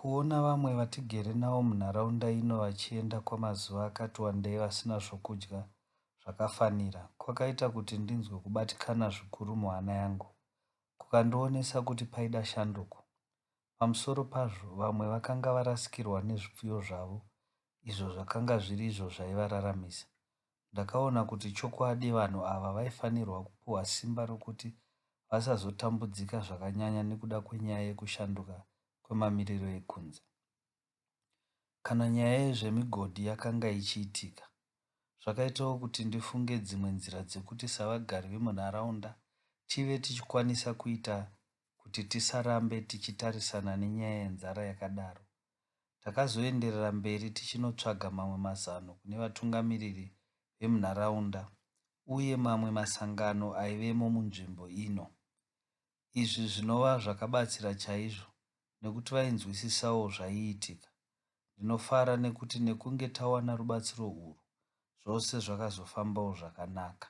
Kuona vamwe vatigere navo munharaunda ino vachienda kwamazuva akati wandei vasina zvokudya zvakafanira kwakaita kuti ndinzwe kubatikana zvikuru muhana yangu, kukandionesa kuti paida shanduko. Pamusoro pazvo, vamwe vakanga varasikirwa nezvipfuyo zvavo izvo zvakanga zviri izvo zvaivararamisa. Ndakaona kuti chokwadi vanhu ava vaifanirwa kupuhwa simba rokuti vasazotambudzika zvakanyanya nekuda kwenyaya yekushanduka kwemamiriro ekunze. Kana nyaya yezvemigodhi yakanga ichiitika, zvakaitawo kuti ndifunge dzimwe nzira dzekuti savagari vemunharaunda tive tichikwanisa kuita kuti tisarambe tichitarisana nenyaya yenzara yakadaro. Takazoenderera mberi tichinotsvaga mamwe mazano kune vatungamiriri vemunharaunda uye mamwe masangano aivemo munzvimbo ino. Izvi zvinova zvakabatsira chaizvo nekuti vainzwisisawo zvaiitika. Ndinofara nekuti nekunge tawana rubatsiro urwu, zvose zvakazofambawo zvakanaka.